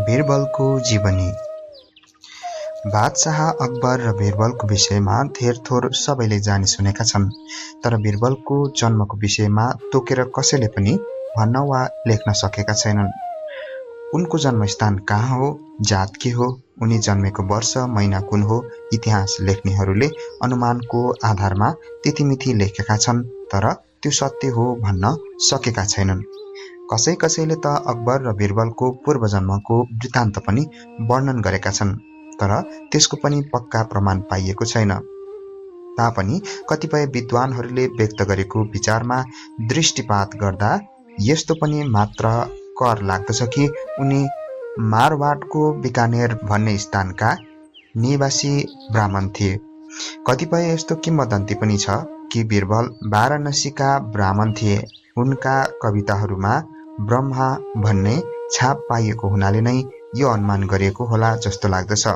बिरबलको जीवनी। बादशाह अकबर र बिरबलको विषयमा धेरथोर सबैले जानी सुनेका छन्, तर बिरबलको जन्मको विषयमा तोकेर कसैले पनि भन्न वा लेख्न सकेका छैनन्। उनको जन्मस्थान कहाँ हो, जात के हो, उनी जन्मेको वर्ष महिना कुन हो, इतिहास लेख्नेहरूले अनुमानको आधारमा तिथिमिथि लेखेका छन्, तर त्यो सत्य हो भन्न सकेका छैनन्। कसैले त अकबर र बिरबलको पूर्वजन्मको वृत्तान्त पनि वर्णन गरेका छन्, तर त्यसको पनि पक्का प्रमाण पाइएको छैन। तापनि कतिपय विद्वानहरूले व्यक्त गरेको विचारमा दृष्टिपात गर्दा यस्तो पनि मात्र कर लाग्दछ कि उनी मारवाडको बिकानेर भन्ने स्थानका निवासी ब्राह्मण थिए। कतिपय यस्तो किंवदन्ती पनि छ कि बिरबल वाराणसीका ब्राह्मण थिए। उनका कविताहरूमा ब्रह्मा भन्ने छाप पाइएको हुनाले नै यो अनुमान गरिएको होला जस्तो लाग्दछ।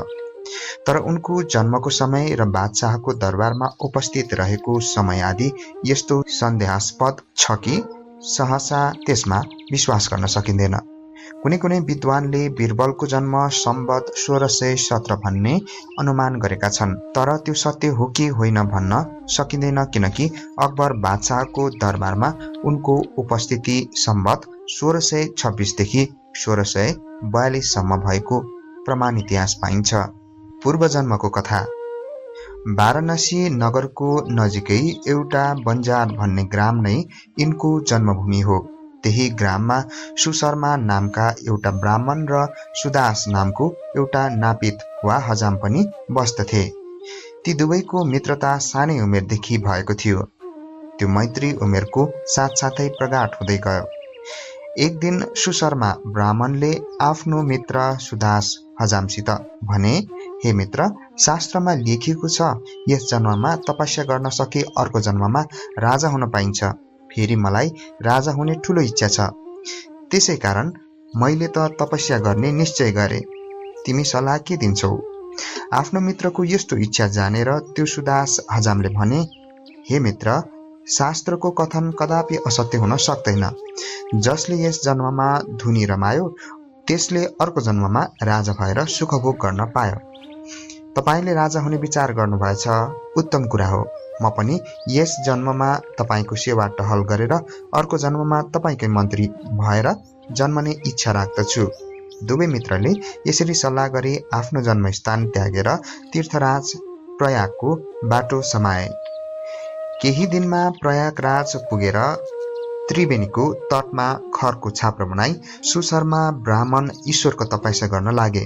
तर उनको जन्मको समय र बादशाहको दरबारमा उपस्थित रहेको समय आदि यस्तो सन्देहास्पद छ कि सहसा त्यसमा विश्वास गर्न सकिँदैन। कुनै विद्वानले बिरबलको जन्म सम्वत 1617 भन्ने अनुमान गरेका छन्, तर त्यो सत्य हो कि होइन भन्न सकिँदैन, किनकि अकबर बादशाहको दरबारमा उनको उपस्थिति सम्वत 1626 देखि 1642 सम्म भएको प्रमाण इतिहास पाइन्छ। पूर्वजन्मको कथा। वाराणसी नगरको नजिकै एउटा बन्जार भन्ने ग्राम नै यिनको जन्मभूमि हो। त्यही ग्राममा सुशर्मा नामका एउटा ब्राह्मण र सुदास नामको एउटा नापित वा हजाम पनि बस्दथे। ती दुवैको मित्रता सानै उमेरदेखि भएको थियो। त्यो मैत्री उमेरको साथसाथै प्रगाढ हुँदै गयो। एक दिन सुशर्मा ब्राह्मणले आफ्नो मित्र सुदास हजामसित भने, हे मित्र, शास्त्रमा लेखिएको छ, यस जन्ममा तपस्या गर्न सके अर्को जन्ममा राजा हुन पाइन्छ। फेरि मलाई राजा हुने ठुलो इच्छा छ, त्यसै कारण मैले त तपस्या गर्ने निश्चय गरे। तिमी सल्लाह के दिन्छौ? आफ्नो मित्रको यस्तो इच्छा जानेर त्यो सुदास हजामले भने, हे मित्र, शास्त्रको कथन कदापि असत्य हुन सक्दैन। जसले यस जन्ममा धुनी रमायो त्यसले अर्को जन्ममा राजा भएर सुखभोग गर्न पायो। तपाईले राजा हुने विचार गर्नुभएछ, उत्तम कुरा हो। म पनि यस जन्ममा तपाईको सेवा टहल गरेर अर्को जन्ममा तपाईकै मन्त्री भएर जन्मने इच्छा राख्दछु। दुवै मित्रले यसरी सल्लाह गरी आफ्नो जन्मस्थान त्यागेर तीर्थराज प्रयागको बाटो समाए। केही दिनमा प्रयागराज पुगेर त्रिवेणीको तटमा खरको छाप्रो बनाई सुशर्मा ब्राह्मण ईश्वरको तपस्या गर्न लागे।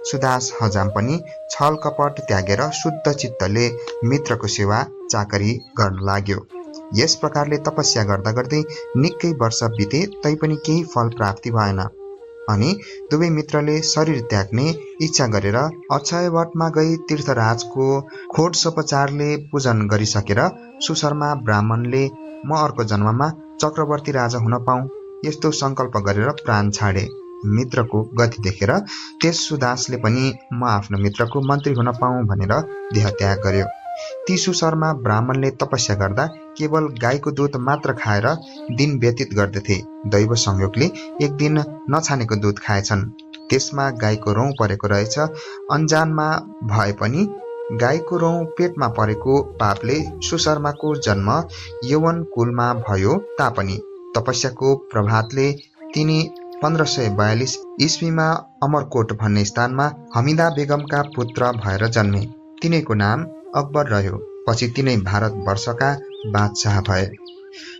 सुदास हजाम पनि छल कपट त्यागेर शुद्ध चित्तले मित्रको सेवा चाकरी गर्न लाग्यो। यस प्रकारले तपस्या गर्दा गर्दै निकै वर्ष बिते, तैपनि केही फल प्राप्ति भएन। अनि दुवै मित्रले शरीर त्याग्ने इच्छा गरेर अक्षयवटमा गई तीर्थराजको खोडसोपचारले पूजन गरिसकेर सुशर्मा ब्राह्मणले म अर्को जन्ममा चक्रवर्ती राजा हुन पाऊँ यस्तो संकल्प गरेर प्राण छाडे। मित्रको गति देखेर त्यस सुदासले पनि म आफ्नो मित्रको मन्त्री हुन पाऊँ भनेर देह त्याग गर्यो। ती सुशर्मा ब्राह्मणले तपस्या गर्दा केवल गाईको दुध मात्र खाएर दिन व्यतीत गर्दथे। दैव संयोगले एक दिन नछानेको दुध खाएछन्। त्यसमा गाईको रौँ परेको रहेछ। अन्जानमा भए पनि गाईको रौँ पेटमा परेको पापले सुशर्माको जन्म यौवन कुलमा भयो। तापनि तपस्याको प्रभावले तिनी 1542 इस्वीमा अमरकोट भन्ने स्थानमा हमिदा बेगमका पुत्र भएर जन्मे। तिनैको नाम अकबर रह्यो। पछि तिनै भारत वर्षका बादशाह भए।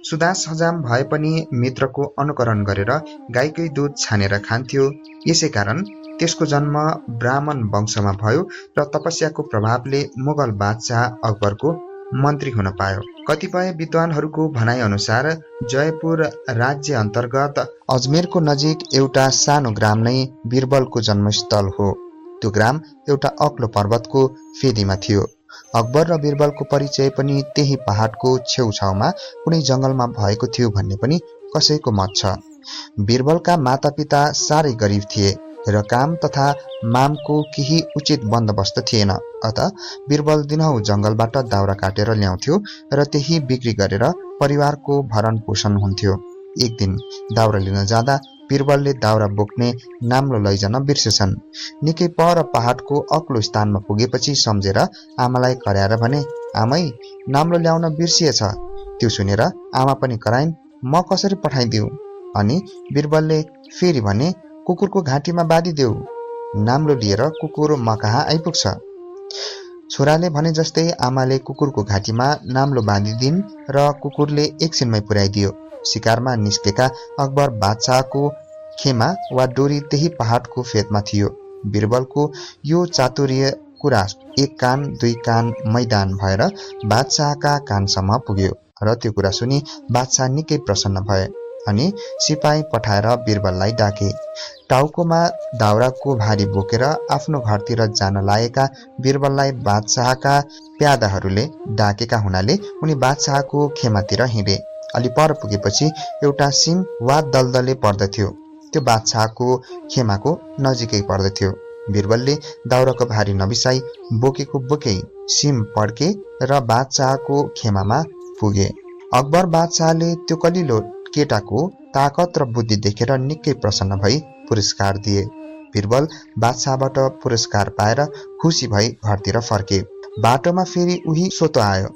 सुदास हजाम भए पनि मित्रको अनुकरण गरेर गाईकै दुध छानेर खान्थ्यो। यसै कारण त्यसको जन्म ब्राह्मण वंशमा भयो र तपस्याको प्रभावले मुगल बादशाह अकबरको मन्त्री हुन पायो। कतिपय विद्वानहरूको भनाइ अनुसार जयपुर राज्य अन्तर्गत अजमेरको नजिक एउटा सानो ग्राम नै बिरबलको जन्मस्थल हो। त्यो ग्राम एउटा अग्लो पर्वतको फेदीमा थियो। अकबर र बिरबलको परिचय पनि त्यही पहाडको छेउछाउमा कुनै जङ्गलमा भएको थियो भन्ने पनि कसैको मत छ। बिरबलका मातापिता साह्रै गरिब थिए र काम तथा मामको केही उचित बन्दोबस्त थिएन। अत बिरबल दिनहु जङ्गलबाट दाउरा काटेर ल्याउँथ्यो र त्यही बिक्री गरेर परिवारको भरण पोषण हुन्थ्यो। एक दिन दाउरा लिन जाँदा बिरबलले दाउरा बोक्ने नाम्लो लैजान बिर्सेछन्। निकै पर पहाडको अग्लो स्थानमा पुगेपछि सम्झेर आमालाई कराएर भने, आमै नाम्लो ल्याउन बिर्सिएछ। त्यो सुनेर आमा पनि कराइन्, म कसरी पठाइदिऊ? अनि बिरबलले फेरि भने, कुकुरको घाँटीमा बाँधिदेऊ। नाम्लो लिएर कुकुर म कहाँ आइपुग्छ। छोराले भने जस्तै आमाले कुकुरको घाँटीमा नाम्लो बाँधिदिन् र कुकुरले एकछिनमै पुर्याइदियो। शिकारमा निस्केका अकबर बादशाहको खेमा वा डोरी त्यही पहाडको फेदमा थियो। बिरबलको यो चातुर्य कुरा एक कान दुई कान मैदान भएर बादशाहका कानसम्म पुग्यो र त्यो कुरा सुनि बादशाह निकै प्रसन्न भए अनि सिपाही पठाएर बिरबललाई डाके। टाउकोमा दाउराको भारी बोकेर आफ्नो घरतिर जान लागेका बिरबललाई बादशाहका प्यादाहरूले डाकेका हुनाले उनी बादशाहको खेमातिर हिँडे। अलि पर पुगेपछि एउटा सिम वा दलदले पर्दथ्यो। त्यो बादशाहको खेमाको नजिकै पर्दथ्यो। बिरबलले दाउराको भारी नबिसाई बोकेको बोकै सिम पड्के र बादशाहको खेमामा पुगे। अकबर बादशाहले त्यो कलिलो केटाको ताकत र बुद्धि देखेर निकै प्रसन्न भई पुरस्कार दिए। बिरबल बादशाहबाट पुरस्कार पाएर खुसी भई घरतिर फर्के। बाटोमा फेरि उही सोतो आयो,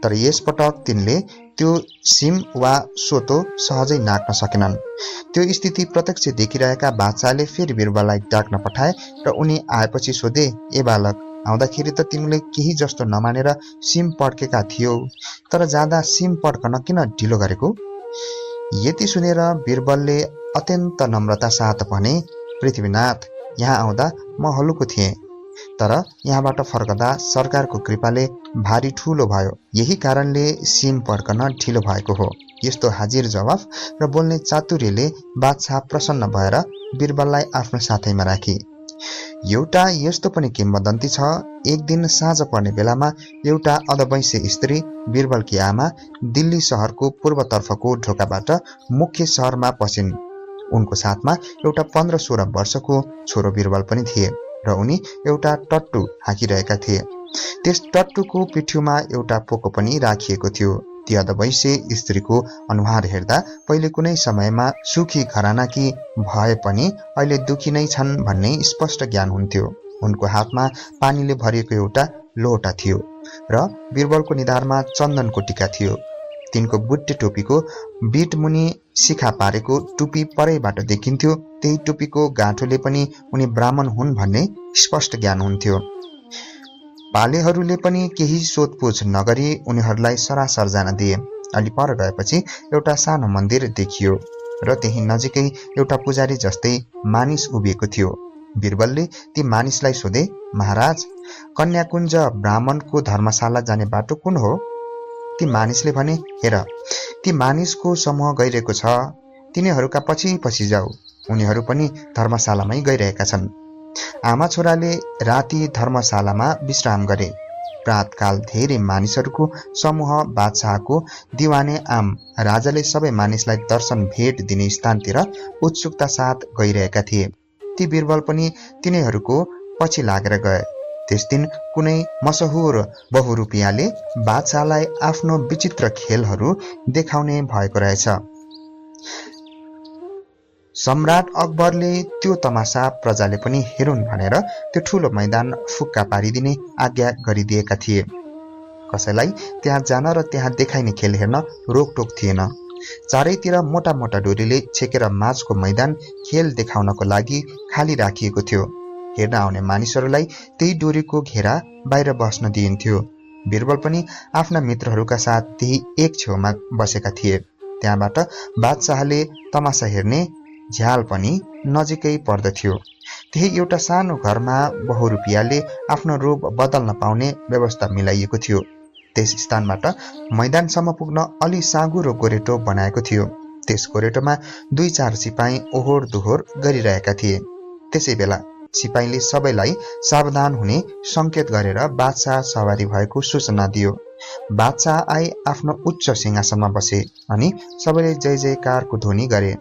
तर यसपटक तिनले त्यो सिम वा सोतो सहजै नाक्न सकेनन्। त्यो स्थिति प्रत्यक्ष देखिरहेका बादशाहले फेरि बिरबललाई डाक्न पठाए र उनी आएपछि सोधे, ए बालक, आउँदाखेरि त तिमीले केही जस्तो नमानेर सिम पड्केका थियौ, तर जाँदा सिम पड्कन किन ढिलो गरेको? यति सुनेर बिरबलले अत्यन्त नम्रता साथ भने, पृथ्वीनाथ, यहाँ आउँदा म हलुको थिएँ, तर यहाँबाट फर्कदा सरकारको कृपाले भारी ठूलो भयो, यही कारणले सिम पड्कन ढिलो भएको हो। यस्तो हाजिर जवाफ र बोल्ने चातुर्यले बादशाह प्रसन्न भएर बिरबललाई आफ्नो साथैमा राखे। एउटा यस्तो पनि किम्वदन्ती छ, एक दिन साँझ पर्ने बेलामा एउटा अधवैंश्य स्त्री बिरबलकी आमा दिल्ली सहरको पूर्वतर्फको ढोकाबाट मुख्य सहरमा पसिन्। उनको साथमा एउटा 15-16 वर्षको छोरो बिरबल पनि थिए र उनी एउटा टट्टु हाँकिरहेका थिए। त्यस टट्टुको पिठ्यूमा एउटा पोको पनि राखिएको थियो। ती अधवैंश्य स्त्रीको अनुहार हेर्दा पहिले कुनै समयमा सुखी घरानाकी भए पनि अहिले दुखी नै छन् भन्ने स्पष्ट ज्ञान हुन्थ्यो। उनको हातमा पानीले भरिएको एउटा लोटा थियो र बिरबलको निधारमा चन्दनको टीका थियो। तिनको बुट्टे टोपीको बीट मुनि शिखा पारेको टुपी परैबाट देखिन्थ्यो। त्यही टुपीको गाँठोले पनि उनी ब्राह्मण हुन् भन्ने स्पष्ट ज्ञान हुन्थ्यो। पालेहरूले पनि केही सोधपुछ नगरी उनीहरूलाई सरासर जान दिए। अलि पर गएपछि एउटा सानो मन्दिर देखियो र त्यही नजिकै एउटा पुजारी जस्तै मानिस उभिएको थियो। बिरबलले ती मानिसलाई सोधे, महाराज, कन्याकुञ्ज ब्राह्मणको धर्मशाला जाने बाटो कुन हो? ती मानिसले भने, हेर, ती मानिसको समूह गइरहेको छ, तिनीहरूका पछि पछि जाऊ, उनीहरू पनि धर्मशालामै गइरहेका छन्। आमा छोराले राति धर्मशालामा विश्राम गरे। प्रातकाल धेरै मानिसहरूको समूह बादशाहको दिवाने आम राजाले सबै मानिसलाई दर्शन भेट दिने स्थानतिर उत्सुकता साथ गइरहेका थिए। ती बिरबल पनि तिनीहरूको पछि लागेर गए। त्यस दिन कुनै मशहुर बहुरूपियाले बादशाहलाई आफ्नो विचित्र खेलहरू देखाउने भएको रहेछ। सम्राट अकबरले त्यो तमासा प्रजाले पनि हेरुन् भनेर त्यो ठूलो मैदान फुक्का पारिदिने आज्ञा गरिदिएका थिए। कसैलाई त्यहाँ जान र त्यहाँ देखाइने खेल हेर्न रोकटोक थिएन। चारैतिर मोटा मोटा डोरीले छेकेर माझको मैदान खेल देखाउनको लागि खाली राखिएको थियो। हेर्न आउने मानिसहरूलाई त्यही डोरीको घेरा बाहिर बस्न दिइन्थ्यो। बिरबल पनि आफ्ना मित्रहरूका साथ त्यही एक छेउमा बसेका थिए। त्यहाँबाट बादशाहले तमासा हेर्ने झ्याल पनि नजिकै पर्दथ्यो। त्यही एउटा सानो घरमा बहुरूपियाले आफ्नो रूप बदल्न पाउने व्यवस्था मिलाइएको थियो। त्यस स्थानबाट मैदानसम्म पुग्न अलि साँगुरो गोरेटो बनाएको थियो। त्यस गोरेटोमा 2-4 सिपाही ओहोर दोहोर गरिरहेका थिए। त्यसै बेला सिपाहीले सबैलाई सावधान हुने संकेत गरेर बादशाह सवारी भएको सूचना दियो। बादशाह आई आफ्नो उच्च सिंहासनमा बसे अनि सबैले जय जयकारको ध्वनि गरे।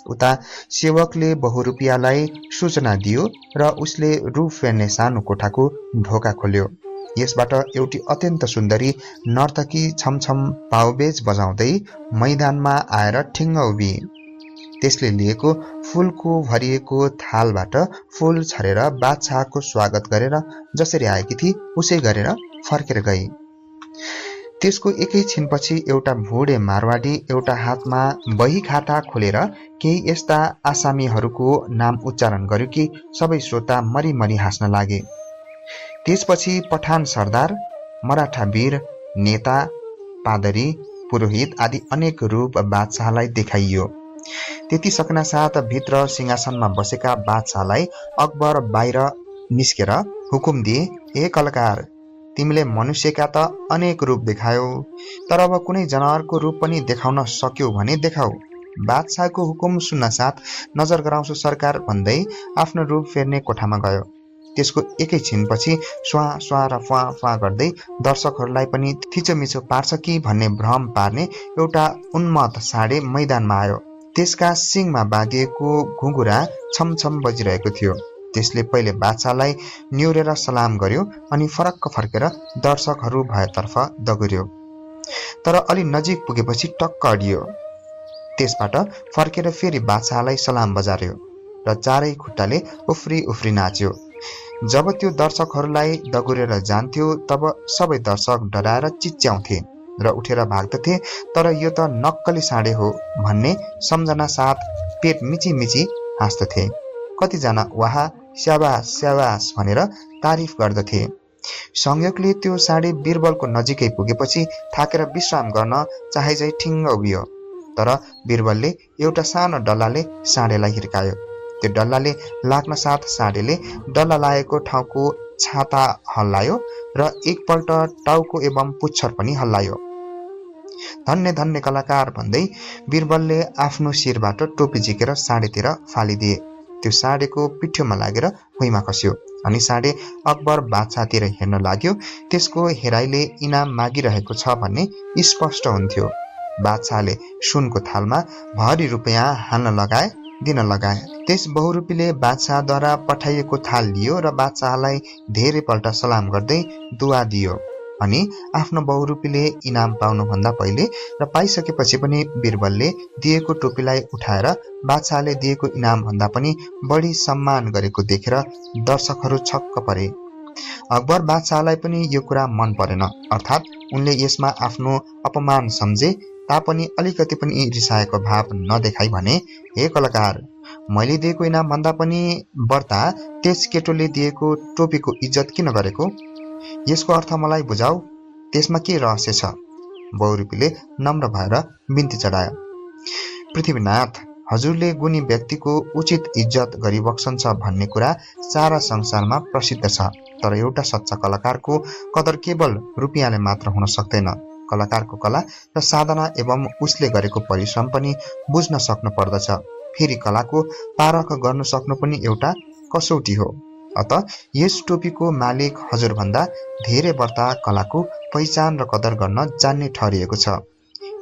उता सेवकले बहुरूपियालाई सूचना दियो र उसले रूप फेर्ने सानो कोठाको ढोका खोल्यो। यसबाट एउटी अत्यन्त सुन्दरी नर्तकी छमछम पाउबेज बजाउँदै मैदानमा आएर ठिङ्ग उभिए। त्यसले लिएको फूलको भरिएको थालबाट फूल छरेर बादशाहको स्वागत गरेर जसरी आएकी थिए उसै गरेर फर्केर गई। त्यसको एकैछिनपछि एउटा भुडे मारवाडी एउटा हातमा बही खाता खोलेर केही यस्ता आसामीहरूको नाम उच्चारण गर्यो कि सबै श्रोता मरिमरि हाँस्न लागे। त्यसपछि पठान सरदार, मराठा वीर, नेता, पादरी, पुरोहित आदि अनेक रूप बादशाहलाई देखाइयो। त्यति सक्नासाथ भित्र सिंहासनमा बसेका बादशाहलाई अकबर बाहिर निस्केर हुकुम दिए, हे कलाकार, तिमीले मनुष्यका त अनेक रूप देखायौ, तर अब कुनै जनावरको रूप पनि देखाउन सक्यौ भने देखाऊ। बादशाहको हुकुम सुन्नासाथ नजर गराउँछु सरकार भन्दै आफ्नो रूप फेर्ने कोठामा गयो। त्यसको एकैछिनपछि स्वा स्वा र फ्वा फ्वा गर्दै दर्शकहरूलाई पनि थिचोमिचो पार्छ कि भन्ने भ्रम पार्ने एउटा उन्मत्त साँडे मैदानमा आयो। त्यसका सिङमा बाँधिएको घुँघुरा छमछम बजिरहेको थियो। त्यसले पहिले बादशाहलाई न्युरेर सलाम गर्यो अनि फरक्क फर्केर दर्शकहरू भएतर्फ दगुर्यो, तर अलि नजिक पुगेपछि टक्क अडियो। त्यसबाट फर्केर फेरि बादशाहलाई सलाम बजार्यो र चारै खुट्टाले उफ्री उफ्री नाच्यो। जब त्यो दर्शकहरूलाई दगुरेर जान्थ्यो तब सबै दर्शक डराएर चिच्याउँथे र उठेर भाग्दथे, तर यो त नक्कली साँडे हो भन्ने सम्झना साथ पेट मिची मिची हाँस्दथे। कतिजना वाह स्याबास स्याबास भनेर तारिफ गर्दथे। संयोगले त्यो साँडे बिरबलको नजिकै पुगेपछि थाकेर विश्राम गर्न चाहेझै ठिङ्ग उभियो, तर बिरबलले एउटा सानो डल्लाले साँडेलाई हिर्कायो। त्यो डल्लाले लाग्न साथ साँडेले डल्ला लागेको ठाउँको छाता हल्लायो र एकपल्ट टाउको एवं पुच्छर पनि हल्लायो। धन्य धन्य कलाकार भन्दै बिरबलले आफ्नो शिरबाट टोपी झिकेर साँडेतिर फालिदिए। त्यो साँडेको पिठ्योमा लागेर भुइँमा खस्यो अनि साँडे अकबर बादशाहतिर हेर्न लाग्यो। त्यसको हेराइले इनाम मागिरहेको छ भन्ने स्पष्ट हुन्थ्यो। बादशाहले सुनको थालमा भरी रुपियाँ दिन लगाए। त्यस बहुरूपीले बादशाहद्वारा पठाइएको थाल लियो र बादशाहलाई धेरैपल्ट सलाम गर्दै दुआ दियो अनि आफ्नो बहुरूपीले इनाम पाउनुभन्दा पहिले र पाइसकेपछि पनि बिरबलले दिएको टोपीलाई उठाएर बादशाहले दिएको इनाम भन्दा पनि बढी सम्मान गरेको देखेर दर्शकहरू छक्क परे। अकबर बादशाहलाई पनि यो कुरा मन परेन, अर्थात् उनले यसमा आफ्नो अपमान सम्झे तापनि अलिकति पनि रिसाएको भाव नदेखाई भने, हे कलाकार, मैले दिएको इनाम भन्दा पनि बढ्ता त्यस केटोले दिएको टोपीको इज्जत किन गरेको? यसको अर्थ मलाई बुझाऊ, त्यसमा के रहस्य छ? बहुरूपीले नम्र भएर बिन्ती चढायो। पृथ्वीनाथ, हजुरले गुणी व्यक्तिको उचित इज्जत गरिबक्सन्छ भन्ने कुरा सारा संसारमा प्रसिद्ध छ, तर एउटा सच्चा कलाकारको कदर केवल रुपियाँले मात्र हुन सक्दैन। कलाकारको कला र साधना एवं उसले गरेको परिश्रम पनि बुझ्न सक्नु पर्दछ। फेरि कलाको पारख गर्न सक्नु पनि एउटा कसौटी हो। अत यस टोपीको मालिक हजुरभन्दा धेरै बढ्ता कलाको पहिचान र कदर गर्न जान्ने ठहरिएको छ।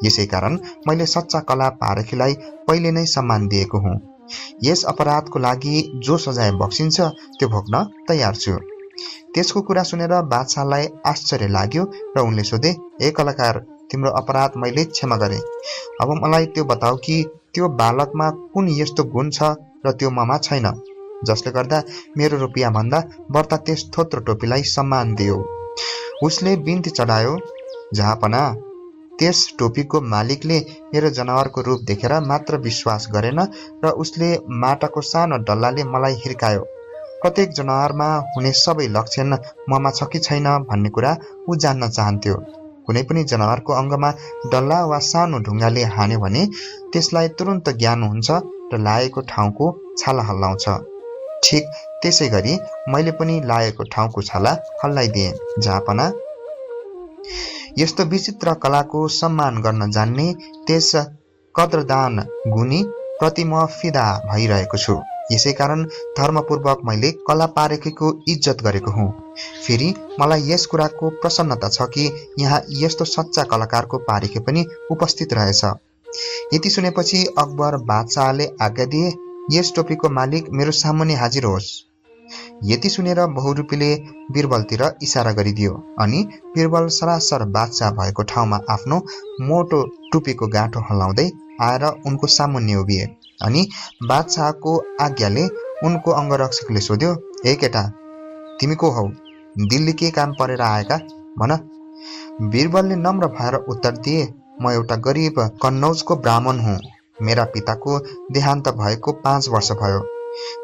यसै कारण मैले सच्चा कला पारखीलाई पहिले नै सम्मान दिएको हुँ। यस अपराधको लागि जो सजाय बक्सिन्छ त्यो भोग्न तयार छु। त्यसको कुरा सुनेर बादशाहलाई आश्चर्य लाग्यो र उनले सोधे, ए कलाकार, तिम्रो अपराध मैले क्षमा गरे। अब मलाई त्यो बताऊ कि त्यो बालकमा कुन यस्तो गुण छ र त्यो ममा छैन, जसले गर्दा मेरो रुपियाँ भन्दा बढ्ता त्यस थोत्रो टोपीलाई सम्मान दियो। उसले बिन्ती चढायो, जहाँपना, त्यस टोपीको मालिकले मेरो जनावरको रूप देखेर मात्र विश्वास गरेन र उसले माटाको सानो डल्लाले मलाई हिर्कायो। प्रत्येक जनावरमा हुने सबै लक्षण ममा छ कि छैन भन्ने कुरा ऊ जान्न चाहन्थ्यो। कुनै पनि जनावरको अङ्गमा डल्ला वा सानो ढुङ्गाले हान्यो भने त्यसलाई तुरुन्त ज्ञान हुन्छ र लागेको ठाउँको छाला हल्लाउँछ। ठिक त्यसै गरी मैले पनि लागेको ठाउँको छाला हल्लाइदिएँ। जहाँपना, यस्तो विचित्र कलाको सम्मान गर्न जान्ने त्यस कदरदान गुणी प्रति म फिदा भइरहेको छु। यसै कारण धर्मपूर्वक मैले कला पारखीको इज्जत गरेको हुँ। फेरि मलाई यस कुराको प्रसन्नता छ कि यहाँ यस्तो सच्चा कलाकारको पारखी पनि उपस्थित रहेछ। यति सुनेपछि अकबर बादशाहले आज्ञा दिए, यस टोपीको मालिक मेरो सामुन्ने हाजिर होस्। यति सुनेर बहुरूपीले बिरबलतिर इसारा गरिदियो अनि बिरबल सरासर बादशाह भएको ठाउँमा आफ्नो मोटो टोपीको गाँठो हल्लाउँदै आएर उनको सामुन्ने उभिए अनि बादशाहको आज्ञाले उनको अङ्गरक्षकले सोध्यो, ए केटा, तिमी को हौ? दिल्ली के काम परेर आएका भन। बीरबलले नम्र भएर उत्तर दिए, म एउटा गरिब कन्नौजको ब्राह्मण हुँ। मेरा पिताको देहान्त भएको 5 वर्ष भयो।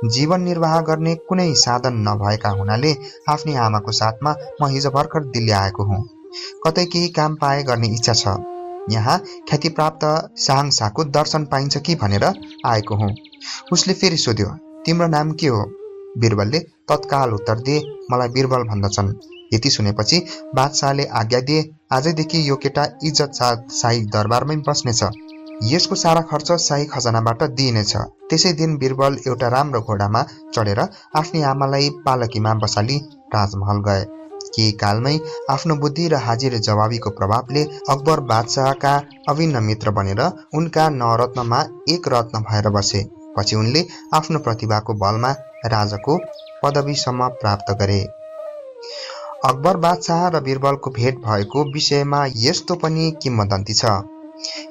जीवन निर्वाह गर्ने कुनै साधन नभएका हुनाले आफ्नी आमाको साथमा म हिजो भर्खर दिल्ली आएको हुँ। कतै केही काम पाए गर्ने इच्छा छ। यहाँ ख्यातिप्राप्त साहङसाको दर्शन पाइन्छ कि भनेर आएको हुँ। उसले फेरि सोध्यो, तिम्रो नाम के हो? बीरबलले तत्काल उत्तर दिए, मलाई बीरबल भन्दछन्। यति सुनेपछि बादशाहले आज्ञा दिए, आजैदेखि यो केटा इज्जत साथ शाही दरबारमै बस्नेछ। यसको सारा खर्च शाही खजनाबाट दिइनेछ। त्यसै दिन बीरबल एउटा राम्रो घोडामा चढेर आफ्नी आमालाई पालकीमा बसाली राजमहल गए। केही कालमै आफ्नो बुद्धि र हाजिर जवाबीको प्रभावले अकबर बादशाहका अभिन्न मित्र बनेर उनका 9 रत्नमा एक रत्न भएर बसे। पछि उनले आफ्नो प्रतिभाको बलमा राजाको पदवीसम्म प्राप्त गरे। अकबर बादशाह र बीरबलको भेट भएको विषयमा यस्तो पनि किम्वदन्ती छ।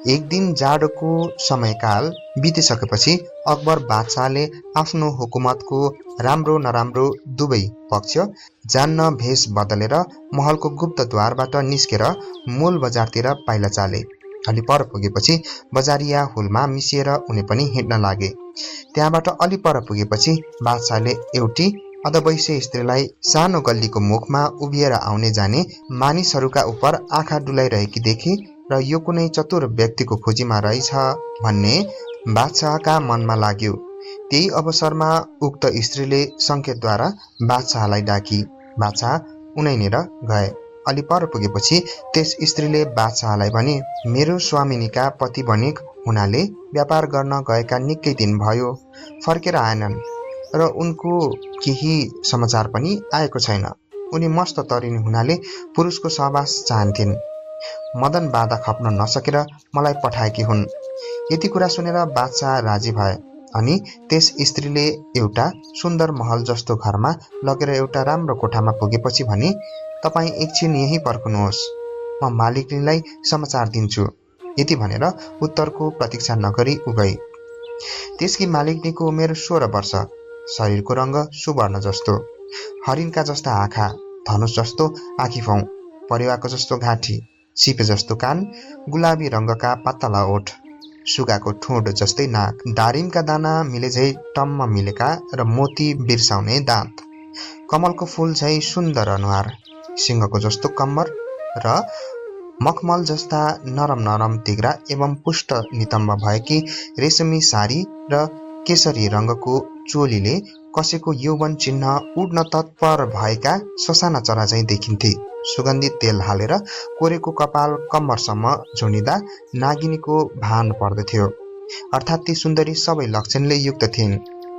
एक दिन जाडोको समयकाल बितिसकेपछि अकबर बादशाहले आफ्नो हुकुमतको राम्रो नराम्रो दुवै पक्ष जान्न भेष बदलेर महलको गुप्तद्वारबाट निस्केर मूल बजारतिर पाइला चाले। अलि पर पुगेपछि बजारिया हुलमा मिसिएर उनी पनि हिँड्न लागे। त्यहाँबाट अलि पर पुगेपछि बादशाहले एउटी अधवैँसे स्त्रीलाई सानो गल्लीको मुखमा उभिएर आउने जाने मानिसहरूका उपर आँखा डुलाइरहेकी देखे र यो कुनै चतुर व्यक्तिको खोजीमा रहेछ भन्ने बादशाहका मनमा लाग्यो। त्यही अवसरमा उक्त स्त्रीले सङ्केतद्वारा बादशाहलाई डाकी। बादशाह उनैनेर गए। अलि पर पुगेपछि त्यस स्त्रीले बादशाहलाई भने, मेरो स्वामिनीका पति बनिक हुनाले व्यापार गर्न गएका निकै दिन भयो, फर्केर आएनन् र उनको केही समाचार पनि आएको छैन। उनी मस्त तरिनी हुनाले पुरुषको सहवास चाहन्थिन्। मदन बाधा खप्न नसकेर मलाई पठाएकी हुन्। यति कुरा सुनेर बादशाह राजी भए अनि त्यस स्त्रीले एउटा सुन्दर महल जस्तो घरमा लगेर एउटा राम्रो कोठामा पुगेपछि भने, तपाईँ एकछिन यहीँ पर्खनुहोस्, म मालिकनीलाई समाचार दिन्छु। यति भनेर उत्तरको प्रतीक्षा नगरी उ गई। त्यसकी मालिकनीको उमेर 16 वर्ष, शरीरको रङ्ग सुवर्ण जस्तो, हरिणका जस्ता आँखा, धनुष जस्तो आँखीफाउ, परेवाको जस्तो घाँटी, सिपे जस्तो कान, गुलाबी रङ्गका पातला ओठ, सुगाको ठोड जस्तै नाक, दारिमका दाना मिले झै टम्म मिलेका र मोती बिर्साउने दाँत, कमलको फूल झै सुन्दर अनुहार, सिंहको जस्तो कम्मर र मखमल जस्ता नरम नरम तिग्रा एवं पुष्ट नितम्ब भएकी रेशमी साडी र केसरी रङ्गको चोलीले कसैको यौवन चिन्ह उड्न तत्पर भएका ससाना चरा झैँ देखिन्थे। सुगन्धित तेल हालेर कोरेको कपाल कम्मरसम्म झुन्डिँदा नागिनीको भान पर्दथ्यो। अर्थात् ती सुन्दरी सबै लक्षणले युक्त थिइन्।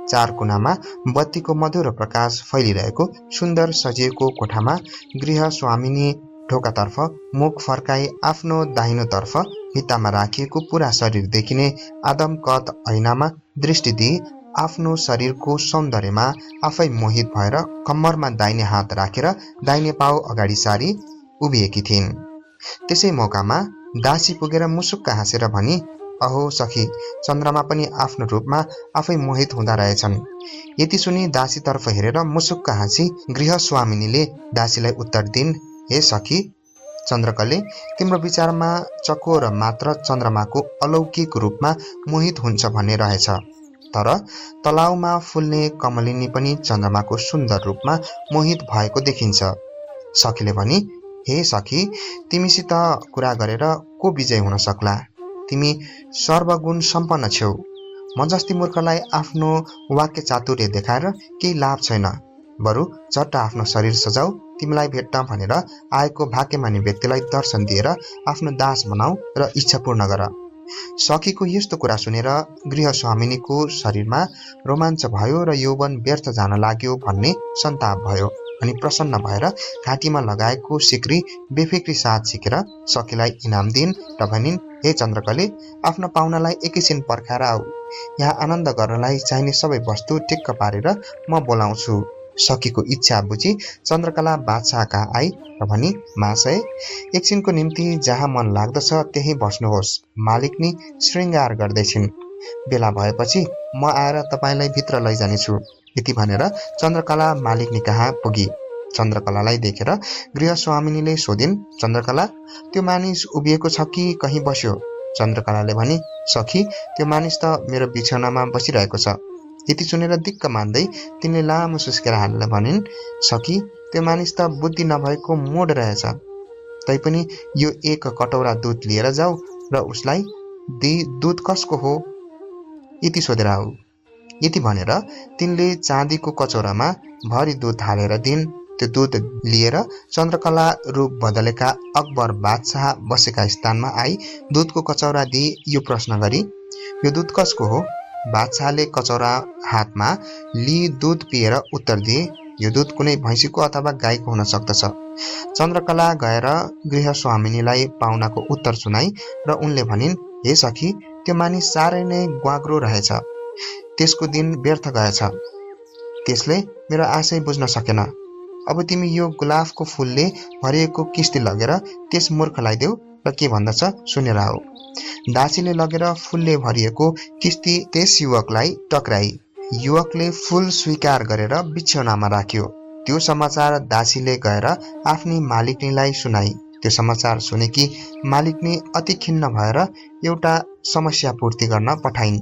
चार कुनामा बत्तीको मधुरो प्रकाश फैलिरहेको सुन्दर सजिएको कोठामा गृह स्वामिनी ढोकातर्फ मुख फर्काई आफ्नो दाहिनोतर्फ भित्तामा राखिएको पुरा शरीर देखिने आदम कद ऐनामा दृष्टि दिई आफ्नो शरीरको सौन्दर्यमा आफै मोहित भएर कम्मरमा दाहिने हात राखेर दाहिने पाउ अगाडि सारी उभिएकी थिइन्। त्यसै मौकामा दासी पुगेर मुसुक्क हाँसेर भनी, अहो सखी, चन्द्रमा पनि आफ्नो रूपमा आफै मोहित हुँदा रहेछन्। यति सुनि दासीतर्फ हेरेर मुसुक्क हाँसी गृह स्वामिनीले दासीलाई उत्तर दिन्, हे सखी, चन्द्रकले तिम्रो विचारमा चकोर मात्र चन्द्रमाको अलौकिक रूपमा मोहित हुन्छ भन्ने रहेछ, तर तलाउमा फुल्ने कमलिनी पनि चन्द्रमाको सुन्दर रूपमा मोहित भएको देखिन्छ। सखीले भनी, हे सखी, तिमीसित कुरा गरेर को विजय हुन सक्ला? तिमी सर्वगुण सम्पन्न छेउ। म जस्ती मूर्खलाई आफ्नो वाक्य चातुर्य देखाएर केही लाभ छैन। बरु झट्ट आफ्नो शरीर सजाऊ, तिमीलाई भेट्न भनेर आएको भाग्यमानी व्यक्तिलाई दर्शन दिएर आफ्नो दास बनाऊ र इच्छा पूर्ण गर। सखीको यस्तो कुरा सुनेर गृह स्वामिनीको शरीरमा रोमाञ्च भयो र यौवन व्यर्थ जान लाग्यो भन्ने सन्ताप भयो अनि प्रसन्न भएर घाँटीमा लगाएको सिक्री बेफिक्री साथ झिकेर सखीलाई इनाम दिइन् र भनिन्, हे चन्द्रकले, आफ्नो पाहुनालाई एकैछिन पर्खाएर आऊ। यहाँ आनन्द गर्नलाई चाहिने सबै वस्तु टिक्क पारेर म बोलाउँछु। सखीको इच्छा बुझी चन्द्रकला बादशाहका आई र भनी, महाशय, एकछिनको निम्ति जहाँ मन लाग्दछ त्यही बस्नुहोस्। मालिकनी श्रृङ्गार गर्दैछिन्। बेला भएपछि म आएर तपाईँलाई भित्र लैजानेछु। यति भनेर चन्द्रकला मालिकनी कहाँ पुगी। चन्द्रकलालाई देखेर गृहस्वामिनीले सोधिन्, चन्द्रकला, त्यो मानिस उभिएको छ कि कहीँ बस्यो? चन्द्रकलाले भनी, सखी, त्यो मानिस त मेरो बिछौनामा बसिरहेको छ। यति सुनेर दिक्क मान्दै तिनले लामो सुस्केर हालेर भनिन्, सखी, त्यो मानिस त बुद्धि नभएको मोड रहेछ। तैपनि यो एक कटौरा दुध लिएर जाऊ र उसलाई दुध कसको हो यति सोधेर आऊ। यति भनेर तिनले चाँदीको कचौरामा भरी दुध हालेर दिन्। त्यो दुध लिएर चन्द्रकला रूप बदलेका अकबर बादशाह बसेका स्थानमा आई दुधको कचौरा दिई यो प्रश्न गरी, यो दुध कसको हो? बादशाहले कचौरा हातमा लिई दुध पिएर उत्तर दिए, यो दुध कुनै भैँसीको अथवा गाईको हुन सक्दछ। चन्द्रकला गएर गृहस्वामिनीलाई पाहुनाको उत्तर सुनाई र उनले भनिन्, हे सखी, त्यो मानिस साह्रै नै ग्वाग्रो रहेछ। त्यसको दिन व्यर्थ गएछ। त्यसले मेरो आशय बुझ्न सकेन। अब तिमी यो गुलाफको फुलले भरिएको किस्ती लगेर त्यस मूर्खलाई देऊ र के भन्दछ सुनेर आऊ। दासीले लगेर फुलले भरिएको किस्ती त्यस युवकलाई टक्राई। युवकले फुल स्वीकार गरेर बिछौनामा राख्यो। त्यो समाचार दासीले गएर आफ्नी मालिकनीलाई सुनाई। त्यो समाचार सुनेकी मालिकनी अति खिन्न भएर एउटा समस्या पूर्ति गर्न पठाइन्।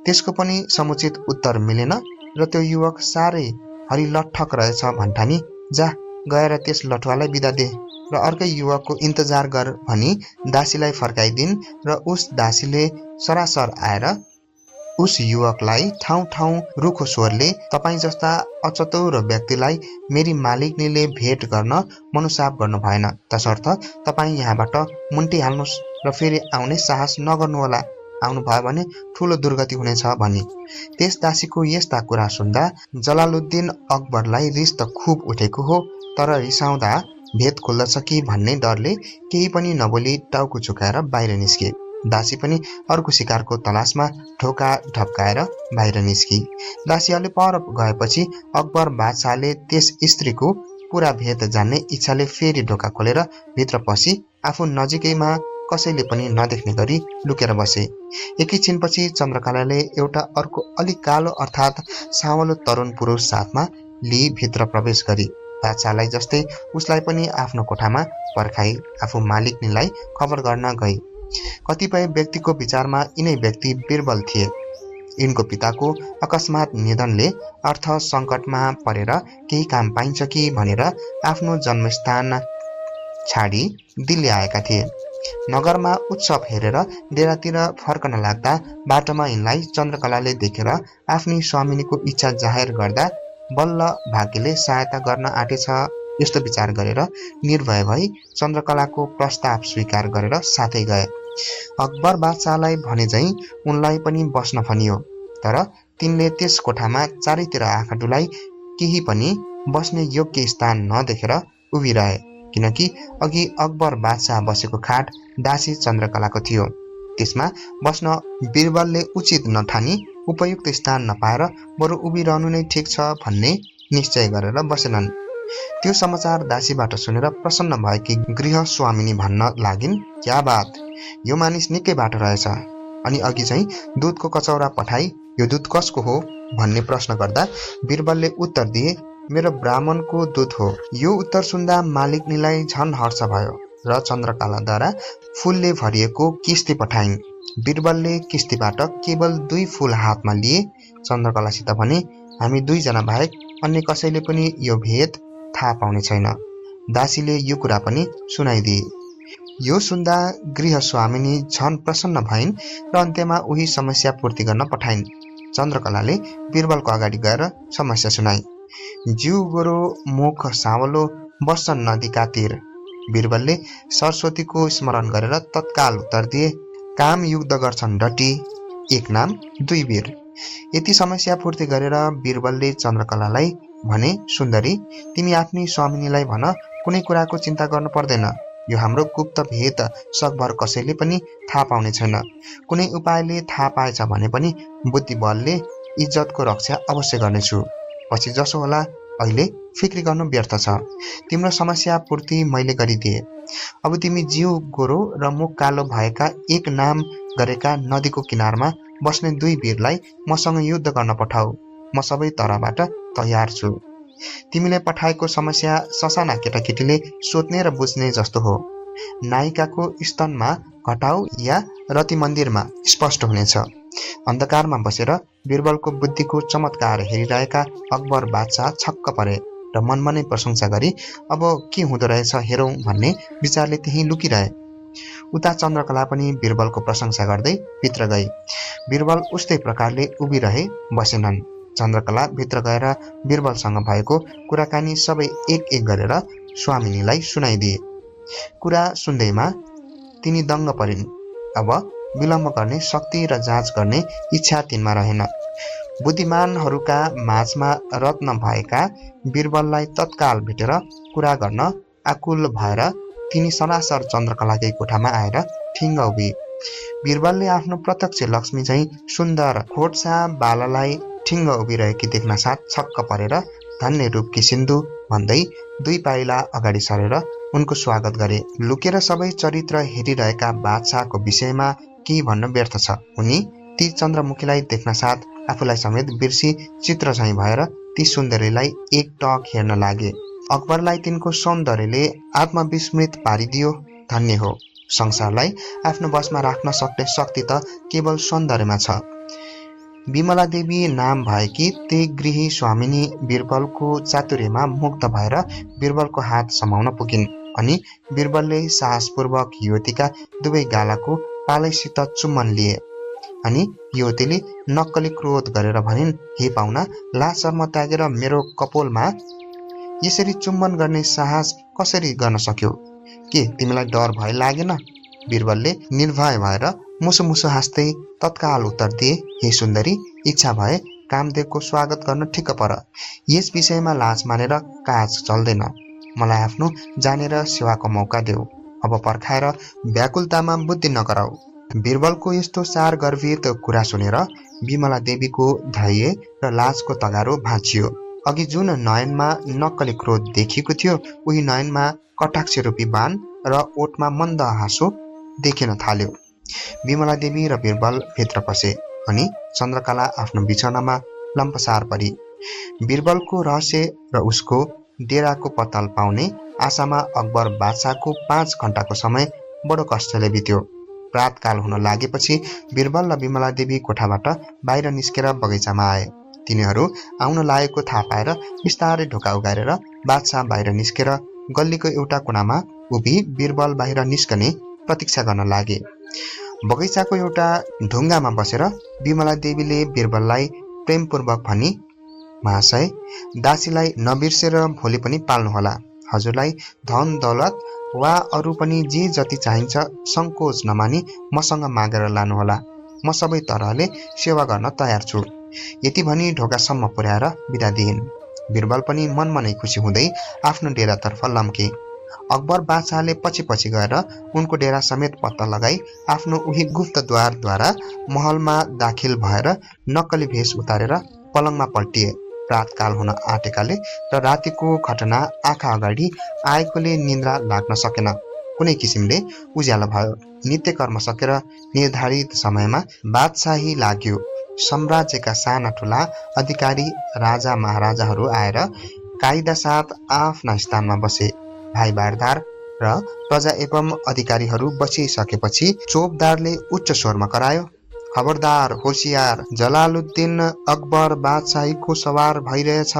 त्यसको पनि समुचित उत्तर मिलेन र त्यो युवक साह्रै हरिलट्ठक रहेछ भन्ठानी, जा गएर त्यस लठुवालाई बिदा दे र अर्कै युवकको इन्तजार गर भनी दासीलाई फर्काइदिन् र उस दासीले सरासर आएर उस युवकलाई ठाउँ ठाउँ रुखो स्वरले, तपाईँ जस्ता अचतुर व्यक्तिलाई मेरी मालिकनीले भेट गर्न मनुसाप गर्नु भएन, तसर्थ तपाईँ यहाँबाट मुन्टिहाल्नुहोस् र फेरि आउने साहस नगर्नुहोला, आउनुभयो भने ठुलो दुर्गति हुनेछ भनी। त्यस दासीको यस्ता कुरा सुन्दा जलालुद्दिन अकबरलाई रिस त खुब उठेको हो, तर रिसाउँदा भेद खुल्दछ कि भन्ने डरले केही पनि नबोली टाउको झुकाएर बाहिर निस्के। दासी पनि अर्को शिकारको तलासमा ढोका ढप्काएर बाहिर निस्की। दासी अलि पर गएपछि अकबर बादशाहले त्यस स्त्रीको पूरा भेद जान्ने इच्छाले फेरि ढोका खोलेर भित्र पसी आफू नजिकैमा कसैले पनि नदेख्ने गरी लुकेर बसे। एकैछिनपछि चन्द्रकलाले एउटा अर्को अलिक कालो अर्थात् सावलो तरुण पुरुष साथमा लिई भित्र प्रवेश गरी बादशाहलाई जस्तै उसलाई पनि आफ्नो कोठामा पर्खाई आफू मालिकनीलाई खबर गर्न गई। कतिपय व्यक्तिको विचारमा यिनै व्यक्ति बिरबल थिए। यिनको पिताको अकस्मात निधनले अर्थ सङ्कटमा परेर केही काम पाइन्छ कि भनेर आफ्नो जन्मस्थान छाडी दिल्ली आएका थिए। नगरमा उत्सव हेरेर डेरातिर फर्कन लाग्दा बाटोमा यिनलाई चन्द्रकलाले देखेर आफ्नी स्वामिनीको इच्छा जाहेर गर्दा बल्ल भाग्यले सहायता गर्न आँटेछ यस्तो विचार गरेर निर्भय भई चन्द्रकलाको प्रस्ताव स्वीकार गरेर साथै गए। अकबर बादशाहलाई भने झैं उनलाई पनि बस्न भनियो, तर तिनले त्यस कोठामा चारैतिर आँखा डुलाई केही पनि बस्ने योग्य स्थान नदेखेर उभिरहे, किनकि अघि अकबर बादशाह बसेको खाट दासी चन्द्रकलाको थियो। त्यसमा बस्न बिरबलले उचित नठानी उपयुक्त स्थान नपाएर बरु उभिरहनु नै ठिक छ भन्ने निश्चय गरेर बसेनन्। त्यो समाचार दासीबाट सुनेर प्रसन्न भएकी गृहस्वामिनी भन्न लागिन्, क्या बात, यो मानिस निकै बाटो रहेछ। अनि अघि चाहिँ दुधको कचौरा पठाई यो दुध कसको हो भन्ने प्रश्न गर्दा बिरबलले उत्तर दिए, मेरो ब्राह्मणको दुध हो। यो उत्तर सुन्दा मालिकनीलाई झन हर्ष भयो र चन्द्रकलाद्वारा फूलले भरिएको किस्ती पठाइन्। बिरबलले किस्तीबाट केवल 2 फूल हातमा लिए। चन्द्रकलासित भने, हामी 2 जना बाहेक अन्य कसैले पनि यो भेद थाहा पाउने छैन। दासीले यो कुरा पनि सुनाइदिए। यो सुन्दा गृहस्वामिनी झन प्रसन्न भइन् र अन्त्यमा उही समस्या पूर्ति गर्न पठाइन्। चन्द्रकलाले बिरबलको अगाडि गएर समस्या सुनाई। जिउ गोरो मुख सावलो बस्छन् नदीका तीर। बिरबलले सरस्वतीको स्मरण गरेर तत्काल उत्तर दिए, काम युद्ध गर्छन् डटी, एक नाम 2 वीर। यति समस्या पूर्ति गरेर बिरबलले चन्द्रकलालाई भने, सुन्दरी, तिमी आफ्नी स्वामिनीलाई भन, कुनै कुराको चिन्ता गर्नु पर्दैन। यो हाम्रो गुप्त भेद सकभर कसैले पनि थाहा पाउने छैन। कुनै उपायले थाहा पाएछ भने पनि बुद्धि बलले इज्जतको रक्षा अवश्य गर्नेछु। पछि जसो होला अहिले फिक्री गर्नु व्यर्थ छ। तिम्रो समस्या पूर्ति मैले गरिदिए। अब तिमी जिउ गोरो र मुख कालो भएका एक नाम गरेका नदीको किनारमा बस्ने 2 वीरलाई मसँग युद्ध गर्न पठाऊ। म सबै तरबाट तयार छु। तिमीले पठाएको समस्या ससाना केटाकेटीले सोध्ने र बुझ्ने जस्तो हो। नायिकाको स्तनमा घटाउ या रति मन्दिरमा स्पष्ट हुनेछ। अन्धकारमा बसेर बिरबलको बुद्धिको चमत्कार हेरिरहेका अकबर बादशाह छक्क परे र मनमा नै प्रशंसा गरी अब के हुँदो रहेछ हेरौँ भन्ने विचारले त्यही लुकिरहे। उता चन्द्रकला पनि बिरबलको प्रशंसा गर्दै भित्र गई। बिरबल उस्तै प्रकारले उभिरहे बसेनन्। चन्द्रकला भित्र गएर बिरबलसँग भएको कुराकानी सबै एक एक गरेर स्वामिनीलाई सुनाइदिए। कुरा सुन्दैमा तिनी दङ्ग परिन्। अब विलम्ब गर्ने शक्ति र जाँच गर्ने इच्छा तिनमा रहेन। बुद्धिमानहरूका माझमा रत्न भएका बिरबललाई तत्काल भेटेर कुरा गर्न आकुल भएर तिनी सरासर चन्द्रकलाकै कोठामा आएर ठिङ्ग उभिए। बिरबलले आफ्नो प्रत्यक्ष लक्ष्मी झैं सुन्दर खोटसा बालालाई ठिङ्ग उभिरहेकी देख्न साथ छक्क परेर धन्य रूपकी सिन्धु भन्दै 2 पाइला अगाडि सरेर उनको स्वागत गरे। लुकेर सबै चरित्र हेरिरहेका बादशाहको विषयमा के भन्न व्यर्थ छ। उनी ती चन्द्रमुखीलाई देख्न साथ आफूलाई समेत बिर्सी चित्र झैं भएर ती सुन्दरीलाई एक टक हेर्न लागे। अकबरलाई तिनको सौन्दर्यले आत्मविस्मृत पारिदियो। धन्य हो, संसारलाई आफ्नो बसमा राख्न सक्ने शक्ति त केवल सौन्दर्यमा छ। विमला देवी नाम भएकी त्यही गृही स्वामिनी बिरबलको चातुर्यमा मुग्ध भएर बिरबलको हात समाउन पुगिन्। अनि बिरबलले साहसपूर्वक युवतीका 2 गालाको पालैसित चुम्बन लिए। अनि युवतीले नक्कली क्रोध गरेर भनिन्, हे पाहुना, लाज शर्म त्यागेर मेरो कपोलमा यसरी चुम्बन गर्ने साहस कसरी गर्न सक्यो? के तिमीलाई डर भय लागेन? बिरबलले निर्भय भएर मुसु मुसु हाँस्दै तत्काल उत्तर दिए, हे सुन्दरी, इच्छा भए कामदेवको स्वागत गर्न ठिक्क पर। यस विषयमा लाज मानेर काज चल्दैन। मलाई आफ्नो जानेर सेवाको मौका देऊ। अब पर्खाएर व्याकुलतामा बुद्धि नगराऊ। बिरबलको यस्तो सार गर्भित कुरा सुनेर विमला देवीको धैर्य र लाजको तगारो भाँचियो। अघि जुन नयनमा नक्कली क्रोध देखिएको थियो, उही नयनमा कटाक्ष रूपी बाण र ओठमा मन्द हाँसो देखिन थाल्यो। विमला देवी र बिरबल भित्र पसे अनि चन्द्रकला आफ्नो बिछौनामा लम्पसार परी। बिरबलको रहस्य र उसको डेराको पत्ता पाउने आशामा अकबर बादशाहको 5 घण्टाको समय बडो कष्टले बित्यो। प्रातकाल हुन लागेपछि बिरबल र विमला देवी कोठाबाट बाहिर निस्केर बगैँचामा आए। तिनीहरू आउन लागेको थाहा पाएर बिस्तारै ढोका उगारेर बादशाह बाहिर निस्केर गल्लीको एउटा कुनामा उभि बिरबल बाहिर निस्कने प्रतीक्षा गर्न लागे। बगैँचाको एउटा ढुङ्गामा बसेर विमला देवीले बिरबललाई प्रेमपूर्वक भनी, महाशय, दासीलाई नबिर्सेर भोलि पनि पाल्नुहोला। हजुरलाई धन दौलत वा अरू पनि जे जति चाहिन्छ सङ्कोच नमानी मसँग मागेर लानुहोला। म सबै तरहले सेवा गर्न तयार छु। यति भनी ढोकासम्म पुर्याएर बिदा दिइन्। बिरबल पनि मनमा नै खुसी हुँदै आफ्नो डेरातर्फ लम्के। अकबर बादशाहले पछि पछि गएर उनको डेरा समेत पत्ता लगाई आफ्नो उही गुप्तद्वारद्वारा महलमा दाखिल भएर नक्कली भेष उतारेर पलङमा पल्टिए। प्रातकाल हुन आँटेकाले र रातिको घटना आँखा अगाडि आएकोले निन्द्रा लाग्न सकेन। कुनै किसिमले उज्यालो भयो। नित्य कर्म सकेर निर्धारित समयमा बादशाही लाग्यो। साम्राज्यका साना ठुला अधिकारी राजा महाराजाहरू आएर कायदा साथ आफ्ना स्थानमा बसे। भाइ बारदार र प्रजा एवं अधिकारीहरू बसिसकेपछि चोपदारले उच्च स्वरमा करायो, खबरदार, होसियार, जलालुद्दिन अकबर बादशाहीको सवार भइरहेछ।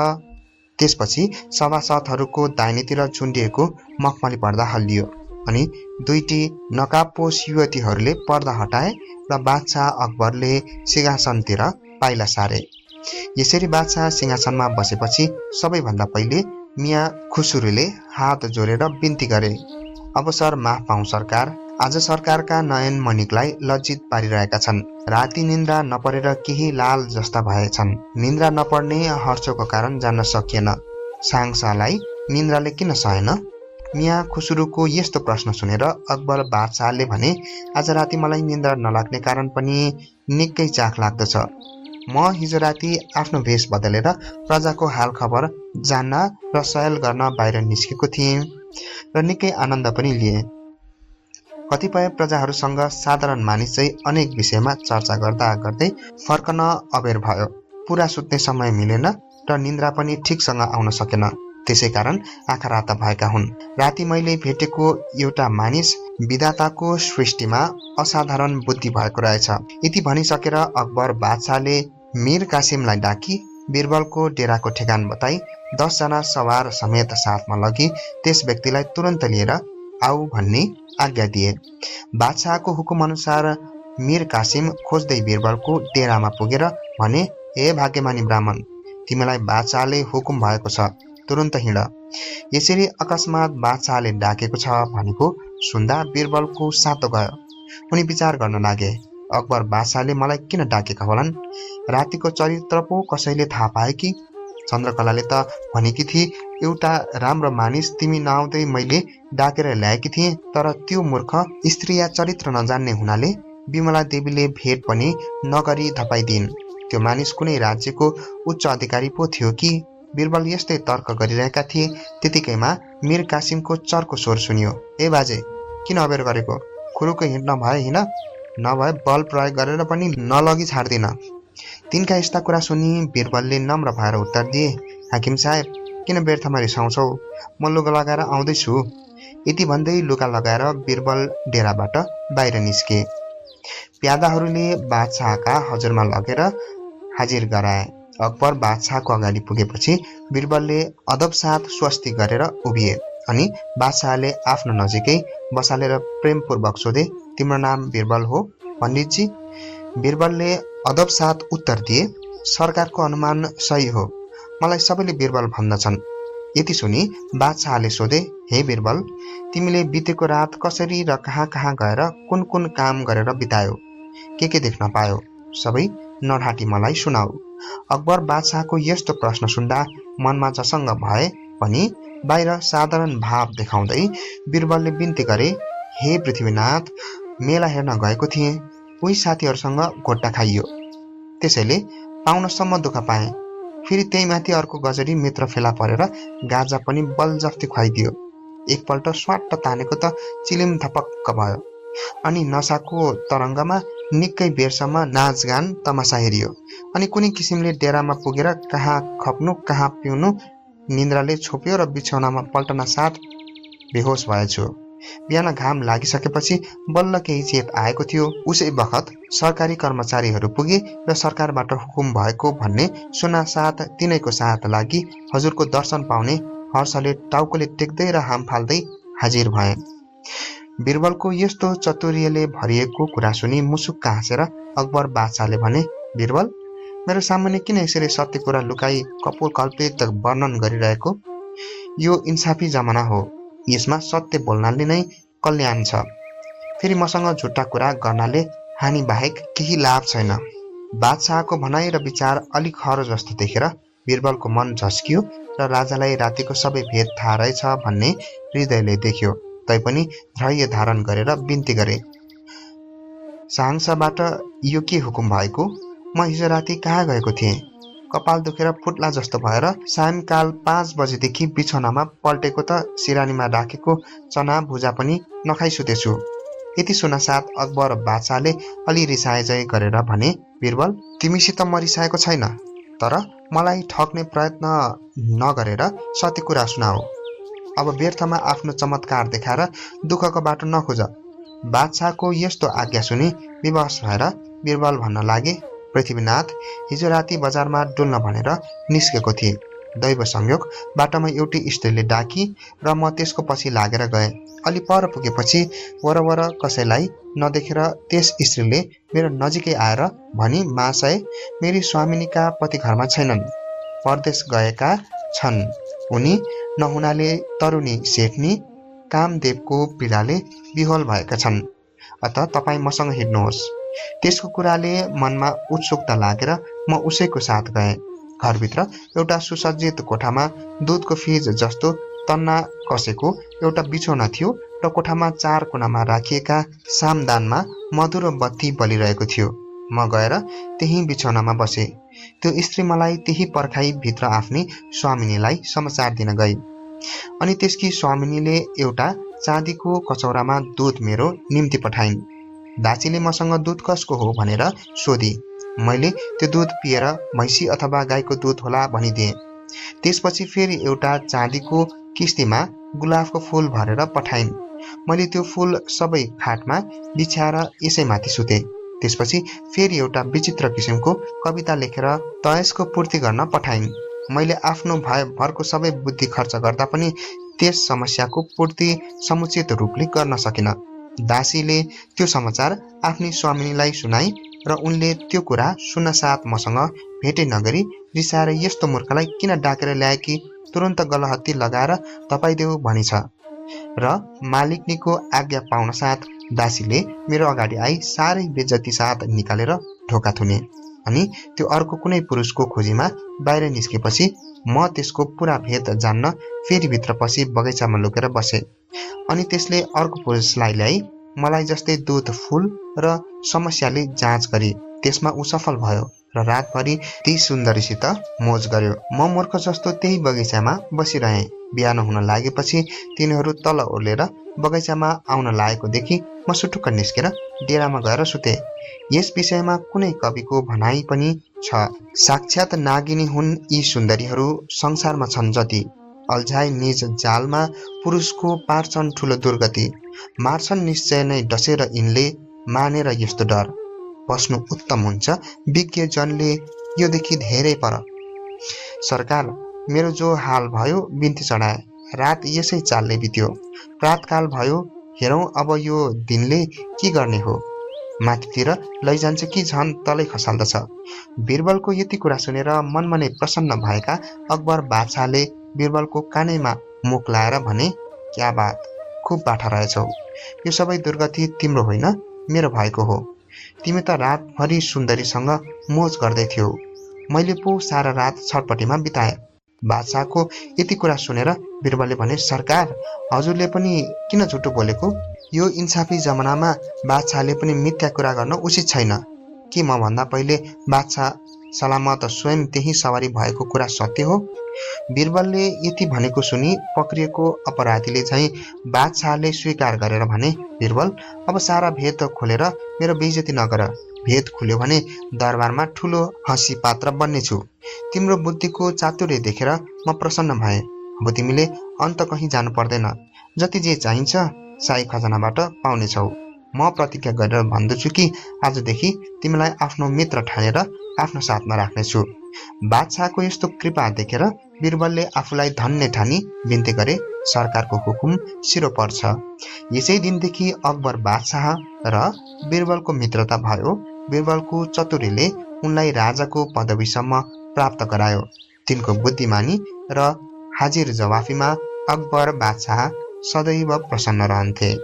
त्यसपछि सभासदहरूको दाहिनेतिर झुन्डिएको मखमली पर्दा हल्लियो अनि 2टी नकाबपोश युवतीहरूले पर्दा हटाए र बादशाह अकबरले सिंहासनतिर पाइला सारे। यसरी बादशाह सिंहासनमा बसेपछि सबैभन्दा पहिले मियाँ खुसुरूले हात जोडेर बिन्ती गरे, अवसर माफ पाऊ सरकार। आज सरकारका नयन मणिकलाई लज्जित पारिरहेका छन्। राति निन्द्रा नपरेर केही लाल जस्ता भएछन्। निन्द्रा नपर्ने हर्षको कारण जान्न सकिएन। साङसालाई निन्द्राले किन सहेन? मियाँ खुसुरूको यस्तो प्रश्न सुनेर अकबर बादशाहले भने, आज राति मलाई निन्द्रा नलाग्ने कारण पनि निकै चाख लाग्दछ। म हिजो राति आफ्नो भेष बदलेर प्रजाको हाल खबर जान्न र सयल गर्न बाहिर निस्केको थिएँ र निकै आनन्द पनि लिए। कतिपय प्रजाहरूसँग साधारण मानिस चाहिँ अनेक विषयमा चर्चा गर्दा गर्दै फर्कन अबेर भयो। पुरा सुत्ने समय मिलेन र निन्द्रा पनि ठिकसँग आउन सकेन। त्यसै कारण आँखा राता भएका हुन्। राति मैले भेटेको एउटा मानिस विधाताको सृष्टिमा असाधारण बुद्धि भएको रहेछ। यति भनिसकेर अकबर बादशाहले मीर कासिमलाई डाकी बिरबलको डेराको ठेगान बताई 10 जना सवार समेत साथमा लगी त्यस व्यक्तिलाई तुरन्त लिएर आऊ भन्ने आज्ञा दिए। बादशाहको हुकुम अनुसार मीर कासिम खोज्दै बिरबलको डेरामा पुगेर भने, हे भाग्यमानी ब्राह्मण, तिमीलाई बादशाहले हुकुम भएको छ, तुरन्त हिँड। यसरी अकस्मात बादशाहले डाकेको छ भनेको सुन्दा बिरबलको सातो गयो। उनी विचार गर्न लागे, अकबर बादशाहले मलाई किन डाकेका होलान्? रातिको चरित्र पो कसैले थाहा पाए कि? चन्द्रकलाले त भनेकी थिए एउटा राम्रो मानिस तिमी नआउँदै मैले डाकेर ल्याएकी थिएँ, तर त्यो मूर्ख स्त्री या चरित्र नजान्ने हुनाले विमला देवीले भेट पनि नगरी धपाइदिन्। त्यो मानिस कुनै राज्यको उच्च अधिकारी पो थियो कि? बिरबल यस्तै तर्क गरिरहेका थिए। त्यतिकैमा मीर कासिमको चर्को स्वर सुनियो, ए बाजे, किन अबेर गरेको? खुरुको हिँड्न भए हिँड, नभए बल प्रयोग गरेर पनि नलगी छाड्दिन। तिनका यस्ता कुरा सुनि बिरबलले नम्र भएर उत्तर दिए, हाकिम साहेब, किन व्यर्थमा रिसाउँछौ? म लुगा लगाएर आउँदैछु। यति भन्दै लुगा लगाएर बिरबल डेराबाट बाहिर निस्के। प्यादाहरूले बादशाहका हजुरमा लगेर हाजिर गराए। अकबर बादशाहको अगाडि पुगेपछि बिरबलले अदबसाथ स्वस्ति गरेर उभिए अनि बादशाहले आफ्नो नजिकै बसालेर प्रेमपूर्वक सोधे, तिम्रो नाम बिरबल हो पण्डितजी? बिरबलले अदबसाथ उत्तर दिए, सरकारको अनुमान सही हो, मलाई सबैले बिरबल भन्दछन्। यति सुनि बादशाहले सोधे, हे बिरबल, तिमीले बितेको रात कसरी र कहाँ कहाँ गएर कुन कुन काम गरेर बितायो? के देख्न पायो? सबै नढाँटी मलाई सुनाऊ। अकबर बादशाहको यस्तो प्रश्न सुन्दा मनमा जसङ्ग भए पनि बाहिर साधारण भाव देखाउँदै बिरबलले बिन्ती गरे, हे पृथ्वीनाथ, मेला हेर्न गएको थिएँ, उही साथीहरूसँग घोट्टा खाइयो, त्यसैले पाउनसम्म दुःख पाएँ। फेरि त्यही माथि अर्को गजरी मित्र फेला परेर गाजा पनि बलजफ्ती खुवाइदियो। एकपल्ट स्वाट्ट तानेको त चिलिम थपक्क भयो। अनि नसाको तरङ्गमा निकै बेरसम्म नाचगान तमासा हेरियो। अनि कुनै किसिमले डेरामा पुगेर कहाँ खप्नु कहाँ पिउनु निन्द्राले छोप्यो र बिछौनामा पल्टन साथ बेहोस भएछु। बिहान घाम लागिसकेपछि बल्ल केही चेत आएको थियो। उसै बखत सरकारी कर्मचारीहरू पुगे र सरकारबाट हुकुम भएको भन्ने सुनासाथ तिनैको साथ लागि हजुरको दर्शन पाउने हर्षले टाउकोले टेक्दै र हाम फाल्दै हाजिर भए। बिरबलको यस्तो चतुर्यले भरिएको कुरा सुनि मुसुक्क हाँसेर अकबर बादशाहले भने, बिरबल, मेरो सामुन्ने किन यसरी सत्य कुरा लुकाई कपोल कल्पित वर्णन गरिरहेको? यो इन्साफी जमाना हो, यसमा सत्य बोल्नाले नै कल्याण छ। फेरि मसँग झुट्टा कुरा गर्नाले हानि बाहेक केही लाभ छैन। बादशाहको भनाइ र विचार अलिक खरो जस्तो देखेर बिरबलको मन झस्कियो र राजालाई रातिको सबै भेद थाहा रहेछ भन्ने हृदयले देख्यो। तैपनि धैर्य धारण गरेर बिन्ती गरे, साहंसबाट यो के हुकुम भएको? म हिजो राति कहाँ गएको थिएँ? कपाल दुखेर फुट्ला जस्तो भएर सायंकाल 5 बजेदेखि बिछौनामा पल्टेको त सिरानीमा राखेको चना भुजा पनि नखाइ सुतेछु। यति सुनासाथ अकबर बादशाहले अलि रिसाएजै गरेर भने, बिरबल, तिमीसित म रिसाएको छैन, तर मलाई ठग्ने प्रयत्न नगरेर सत्य कुरा सुनाऊ। अब व्यर्थमा आफ्नो चमत्कार देखाएर दुःखको बाटो नखोज। बादशाहको यस्तो आज्ञा सुनि विवश भएर बिरबल भन्न लागे, पृथ्वीनाथ, हिजो राति बजारमा डुल्न भनेर निस्केको थिए। दैव संयोग बाटोमा एउटी स्त्रीले डाकी र म त्यसको पछि लागेर गएँ। अलि पर पुगेपछि वरवर कसैलाई नदेखेर त्यस स्त्रीले मेरो नजिकै आएर भनी, महाशय, मेरी स्वामिनीका पति घरमा छैनन्, परदेश गएका छन्। उनी नहुनाले तरुणी सेठनी कामदेवको पीडाले विह्वल भएका छन्। अत तपाईँ मसँग हिँड्नुहोस्। त्यसको कुराले मनमा उत्सुकता लागेर म उसैको साथ गएँ। घरभित्र एउटा सुसज्जित कोठामा दुधको फिज जस्तो तन्ना कसेको एउटा बिछौना थियो र कोठामा 4 कुनामा राखिएका सामदानमा मधुरो बत्ती बलिरहेको थियो। म गएर त्यही बिछौनामा बसे। त्यो स्त्री मलाई त्यही पर्खाई भित्र आफ्नी स्वामिनीलाई समाचार दिन गई। अनि त्यसकी स्वामिनीले एउटा चाँदीको कचौरामा दुध मेरो निम्ति पठाइन्। दासीले मसँग दुध कसको हो भनेर सोधी। मैले त्यो दुध पिएर भैँसी अथवा गाईको दुध होला भनिदिएँ। त्यसपछि फेरि एउटा चाँदीको किस्तीमा गुलाबको फूल भरेर पठाइन्। मैले त्यो फूल सबै खाटमा बिछ्याएर यसैमाथि सुते। त्यसपछि फेरि एउटा विचित्र किसिमको कविता लेखेर तयसको पूर्ति गर्न पठाइन्। मैले आफ्नो भरको सबै बुद्धि खर्च गर्दा पनि त्यस समस्याको पूर्ति समुचित रूपले गर्न सकिन। दासीले त्यो समाचार आफ्नी स्वामिनीलाई सुनाई र उनले त्यो कुरा सुन्नसाथ मसँग भेटै नगरी रिसाएर यस्तो मूर्खलाई किन डाकेर ल्याए कि तुरन्त गलहत्ती लगाएर तपाईदेऊ भनिछ। र मालिकनीको आज्ञा पाउन साथ दासीले मेरो अगाडि आई साह्रै बेज्जती साथ निकालेर ढोका थुने। अनि त्यो अर्को कुनै पुरुषको खोजीमा बाहिर निस्केपछि म त्यसको पुरा भेद जान्न फेरि भित्र पसी बगैँचामा लुकेर बसे। अनि त्यसले अर्को पुरुषलाई ल्याई मलाई जस्तै दुध फूल र समस्याले जाँच गरी त्यसमा ऊ सफल भयो र रातभरि ती सुन्दरीसित मोज गर्यो। म मूर्ख जस्तो त्यही बगैँचामा बसिरहेँ। बिहान हुन लागेपछि तिनीहरू तल ओर्लेर बगैँचामा आउन लागेको देखि म सुटुक्क निस्केर डेरामा गएर सुते। यस विषयमा कुनै कविको भनाइ पनि छ। साक्षात नागिनी हुन् यी सुन्दरीहरू संसारमा छन् जति। अल्झाइ निज जालमा पुरुषको पार्छन् ठुलो दुर्गति। मार्छन् निश्चय नै डसेर यिनले मानेर यस्तो डर। बस्नु उत्तम हुन्छ विज्ञजनले योदेखि धेरै पर। सरकार मेरो जो हाल भयो बिन्ती चढाए। रात यसै चालले बित्यो। प्रातकाल भयो हेरौँ अब यो दिनले के गर्ने हो। माथितिर लैजान्छ कि झन् तलै खसाल्दछ। बिरबलको यति कुरा सुनेर मनमनै प्रसन्न भएका अकबर बादशाहले बिरबलको कानैमा मुख लाएर भने, क्या बात, खुब बाठा रहेछौ। यो सबै दुर्गति तिम्रो होइन मेरो भएको हो। तिमी त रातभरि सुन्दरीसँग मोज गर्दै थियौ। मैले पो सारा रात छटपटीमा बिताएँ। बादशाहको यति कुरा सुनेर बिरबलले भने, सरकार हजुरले पनि किन झुटो बोलेको। यो इन्साफी जमानामा बादशाहले पनि मिथ्या कुरा गर्न उचित छैन। कि म भन्दा पहिले बादशाह सलामत स्वयं त्यही सवारी भएको कुरा सत्य हो। बिरबलले यति भनेको सुनि पक्रिएको अपराधीले झैँ बादशाहले स्वीकार गरेर भने, बिरबल अब सारा भेद खोलेर मेरो बेइज्जती नगर। भेद खुल्यो भने दरबारमा ठुलो हँसी पात्र बन्नेछु। तिम्रो बुद्धिको चातुर्य देखेर म प्रसन्न भएँ। अब तिमीले अन्त कहीँ जानु पर्दैन। जति जे चाहिन्छ शाही खजानाबाट पाउनेछौ। म प्रतिज्ञा गरेर भन्दछु कि आजदेखि तिमीलाई आफ्नो मित्र ठानेर आफ्नो साथमा राख्नेछु। बादशाहको यस्तो कृपा देखेर बिरबलले आफूलाई धन्य ठानी बिन्ती गरे सरकारको हुकुम सिरो पर्छ। यसै दिनदेखि अकबर बादशाह र बिरबलको मित्रता भयो। बिरबलको चतुरीले उनलाई राजाको पदवीसम्म प्राप्त गरायो। तिनको बुद्धिमानी र हाजिर जवाफीमा अकबर बादशाह सदैव प्रसन्न रहन्थे।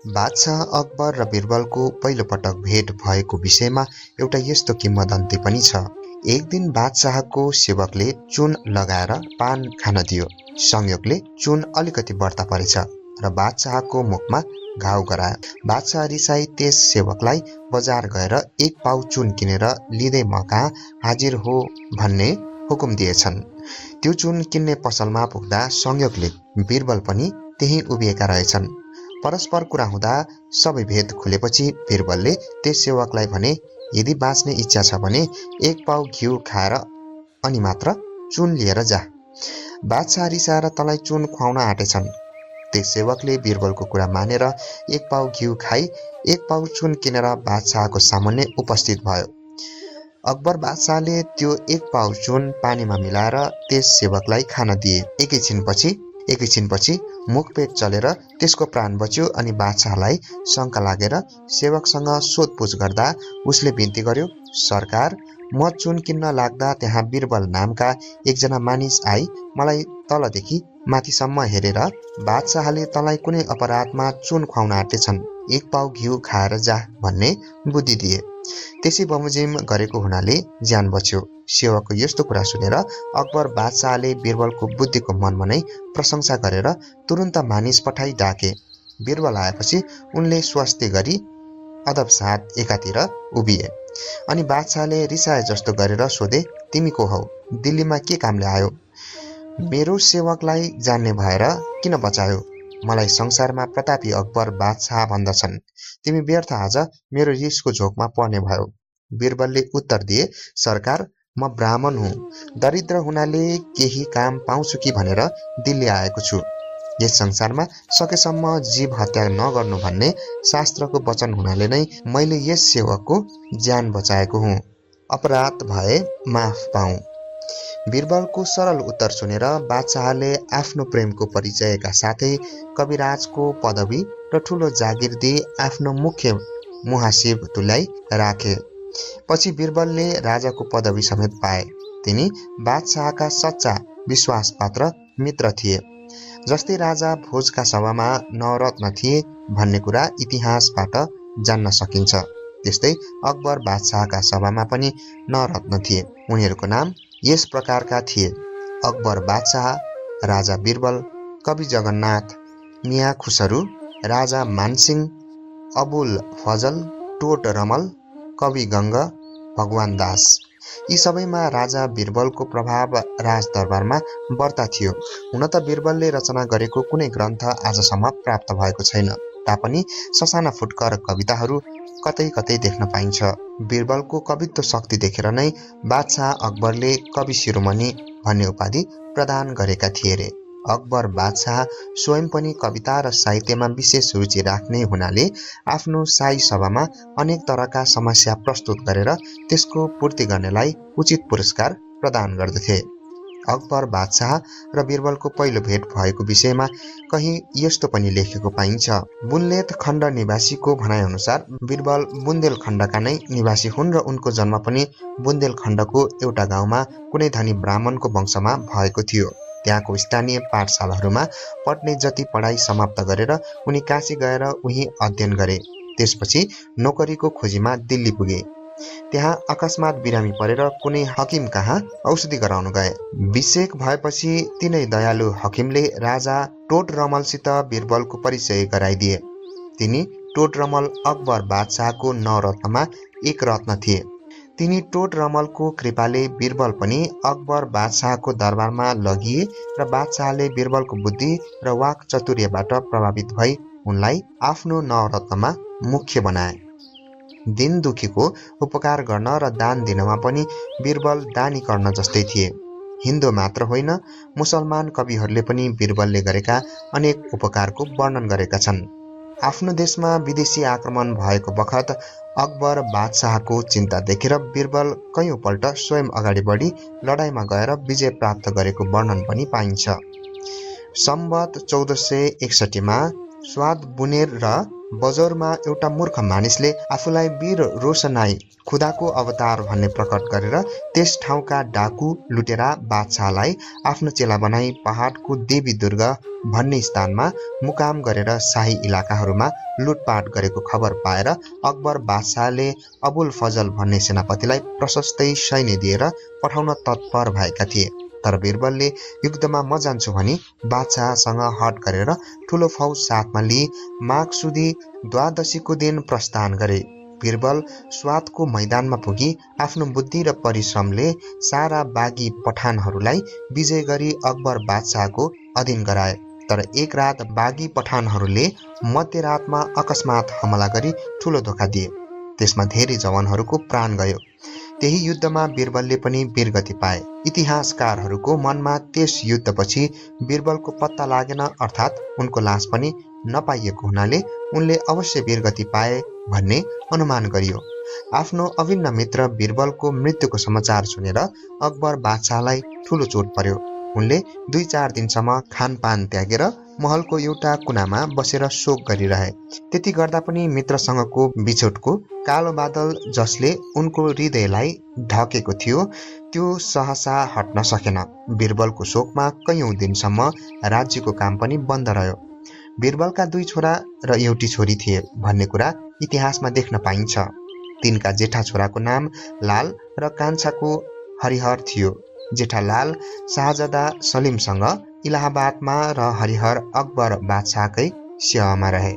बादशाह अकबर र बिरबलको पहिलोपटक भेट भएको विषयमा एउटा यस्तो किम्वदन्ती पनि छ। एक दिन बादशाहको सेवकले चुन लगाएर पान खान दियो। संयोगले चुन अलिकति बढ्ता परेछ र बादशाहको मुखमा घाउ गरायो। बादशाह रिसाई त्यस सेवकलाई बजार गएर 1 पाउ चुन किनेर लिँदै म कहाँ हाजिर हो भन्ने हुकुम दिएछन्। त्यो चुन किन्ने पसलमा पुग्दा संयोगले बिरबल पनि त्यही उभिएका रहेछन्। परस्पर कुरा हुँदा सबै भेद खुलेपछि बिरबलले त्यस सेवकलाई भने, यदि बाँच्ने इच्छा छ भने 1 पाउ घिउ खाएर अनि मात्र चुन लिएर जा। बादशाह रिसाएर तँलाई चुन खुवाउन आँटेछन्। त्यस सेवकले बिरबलको कुरा मानेर 1 पाउ घिउ खाई 1 पाउ चुन किनेर बादशाहको सामुन्ने उपस्थित भयो। अकबर बादशाहले त्यो 1 पाउ चुन पानीमा मिलाएर त्यस सेवकलाई खान दिए। एकैछिनपछि मुखपेट चलेर त्यसको प्राण बच्यो अनि बादशाहलाई शङ्का लागेर सेवकसँग सोधपुछ गर्दा उसले बिन्ती गर्यो, सरकार म चुन किन्न लाग्दा त्यहाँ बिरबल नामका एकजना मानिस आई मलाई तलदेखि माथिसम्म हेरेर बादशाहले तँलाई कुनै अपराधमा चुन खुवाउन आँटेछन्, 1 पाउ घिउ खाएर जा भन्ने बुद्धि दिए। त्यसै बमोजिम गरेको हुनाले ज्यान बच्यो। सेवकको यस्तो कुरा सुनेर अकबर बादशाहले बिरबलको बुद्धिको मनमा नै प्रशंसा गरेर तुरुन्त मानिस पठाई डाके। बिरबल आएपछि उनले स्वस्ति गरी अदब साथ एकातिर उभिए। अनि बादशाहले रिसाए जस्तो गरेर सोधे, तिमी को हौ? दिल्लीमा के कामले आयो? मेरो सेवकलाई जान्ने भएर किन बचायो? मलाई संसारमा प्रतापी अकबर बादशाह भन्दछन्। तिमी व्यर्थ आज मेरो रिसको झोकमा पर्ने भयो। बीरबलले उत्तर दिए, सरकार, म ब्राह्मण हुँ। दरिद्र हुनाले केही काम पाउँछु कि भनेर दिल्ली आएको छु। यस संसारमा सकेसम्म जीव हत्या नगर्नु भन्ने शास्त्रको वचन हुनाले नै मैले यस सेवकको ज्यान बचाएको हुँ। अपराध भए माफ पाऊँ। बीरबलको सरल उत्तर सुनेर बादशाहले आफ्नो प्रेमको परिचयका साथै कविराजको पदवी र ठूलो जागिर दिई आफ्नो मुख्य मुहासिब तुल्याई राखे। पछि बीरबलले राजाको पदवी समेत पाए। तिनी बादशाहका सच्चा विश्वासपात्र मित्र थिए। जस्तै राजा भोजका सभामा नवरत्न थिए भन्ने कुरा इतिहासबाट जान्न सकिन्छ, त्यस्तै अकबर बादशाहका सभामा पनि नवरत्न थिए। उनीहरूको नाम यस प्रकारका थिए: अकबर बादशाह, राजा बीरबल, कवि जगन्नाथ, मियाँ खुसरू, राजा मानसिंह, अबुल फजल, टोट रमल, कवि गङ्ग, भगवान दास। यी सबैमा राजा बीरबलको प्रभाव राजदरबारमा बढ्ता थियो। हुन त बीरबलले रचना गरेको कुनै ग्रन्थ आजसम्म प्राप्त भएको छैन, तापनि ससाना फुटकर कविताहरू कतै कतै देख्न पाइन्छ। बीरबलको कवित्व शक्ति देखेर नै बादशाह अकबरले कवि शिरोमणि भन्ने उपाधि प्रदान गरेका थिए रे। अकबर बादशाह स्वयं पनि कविता र साहित्यमा विशेष रुचि राख्ने हुनाले आफ्नो शाही सभामा अनेक तरहका समस्या प्रस्तुत गरेर त्यसको पूर्ति गर्नेलाई उचित पुरस्कार प्रदान गर्दथे। अकबर बादशाह र बीरबलको पहिलो भेट भएको विषयमा कहीँ यस्तो पनि लेखेको पाइन्छ: बुन्देल खण्ड निवासीको भनाइअनुसार बीरबल बुन्देल खण्डका नै निवासी हुन् र उनको जन्म पनि बुन्देल खण्डको एउटा गाउँमा कुनै धनी ब्राह्मणको वंशमा भएको थियो। त्यहाँको स्थानीय पाठशालाहरूमा पढ्ने जति पढाइ समाप्त गरेर उनी काशी गएर उही अध्ययन गरे। त्यसपछि नोकरीको खोजीमा दिल्ली पुगे। त्यहाँ अकस्मात बिरामी परेर कुनै हकिम कहाँ औषधि गराउन गए। विषेक भएपछि तिनै दयालु हकिमले राजा टोट रमलसित बीरबलको परिचय गराइदिए। तिनी टोट रमल अकबर बादशाहको नवरत्नमा एक रत्न थिए। तिनी टोट रमलको कृपाले बीरबल पनि अकबर बादशाहको दरबारमा लगिए र बादशाहले बीरबलको बुद्धि र वाक चतुर्यबाट प्रभावित भई उनलाई आफ्नो नवरत्नमा मुख्य बनाए। दिन दुखीको उपकार गर्न र दान दिनमा पनि बीरबल दानी कर्ण जस्तै थिए। हिन्दू मात्र होइन, मुसलमान कविहरूले पनि बीरबलले गरेका अनेक उपकारको वर्णन गरेका छन्। आफ्नो देशमा विदेशी आक्रमण भएको बखत अकबर बादशाहको चिन्ता देखेर बीरबल कयौं पल्ट स्वयं अगाडि बढी लडाईँमा गएर विजय प्राप्त गरेको वर्णन पनि पाइन्छ। सम्वत 1461 मा स्वाद बुनेर र बजौरमा एउटा मूर्ख मानिसले आफूलाई वीर रोशनाई खुदाको अवतार भन्ने प्रकट गरेर त्यस ठाउँका डाकु लुटेरा बादशाहलाई आफ्नो चेला बनाई पहाडको देवी दुर्ग भन्ने स्थानमा मुकाम गरेर शाही इलाकाहरूमा लुटपाट गरेको खबर पाएर अकबर बादशाहले अबुल फजल भन्ने सेनापतिलाई प्रशस्तै सैन्य दिएर पठाउन तत्पर भएका थिए। तर बीरबलले युद्धमा म जान्छु भनी बादशाहसँग हट गरेर ठूलो फौज साथमा लिई माघ सुदी द्वादशीको दिन प्रस्थान गरे। बीरबल स्वातको मैदानमा पुगी आफ्नो बुद्धि र परिश्रमले सारा बागी पठानहरूलाई विजय गरी अकबर बादशाहको अधीन गराए। तर एक रात बागी पठानहरूले मध्यरातमा अकस्मात हमला गरी ठूलो धोका दिए। त्यसमा धेरै जवानहरूको प्राण गयो। त्यही युद्धमा बीरबलले पनि वीरगति पाए। इतिहासकारहरूको मनमा त्यस युद्धपछि बीरबलको पत्ता लागेन, अर्थात् उनको लास पनि नपाइएको हुनाले उनले अवश्य वीरगति पाए भन्ने अनुमान गरियो। आफ्नो अभिन्न मित्र बीरबलको मृत्युको समाचार सुनेर अकबर बादशाहलाई ठूलो चोट पर्यो। उनले 2-4 दिनसम्म खानपान त्यागेर महलको एउटा कुनामा बसेर शोक गरिरहे। त्यति गर्दा पनि मित्रसँगको बिछोटको कालो बादल जसले उनको हृदयलाई ढकेको थियो त्यो सहसा हट्न सकेन। बीरबलको शोकमा कयौं दिनसम्म राज्यको काम पनि बन्द रह्यो। बीरबलका 2 छोरा र एउटी छोरी थिए भन्ने कुरा इतिहासमा देख्न पाइन्छ। तिनका जेठा छोराको नाम लाल र कान्छाको हरिहर थियो। जेठा लाल शाहजादा सलिमसँग इलाहाबादमा र हरिहर अकबर बादशाहकै सेवामा रहे।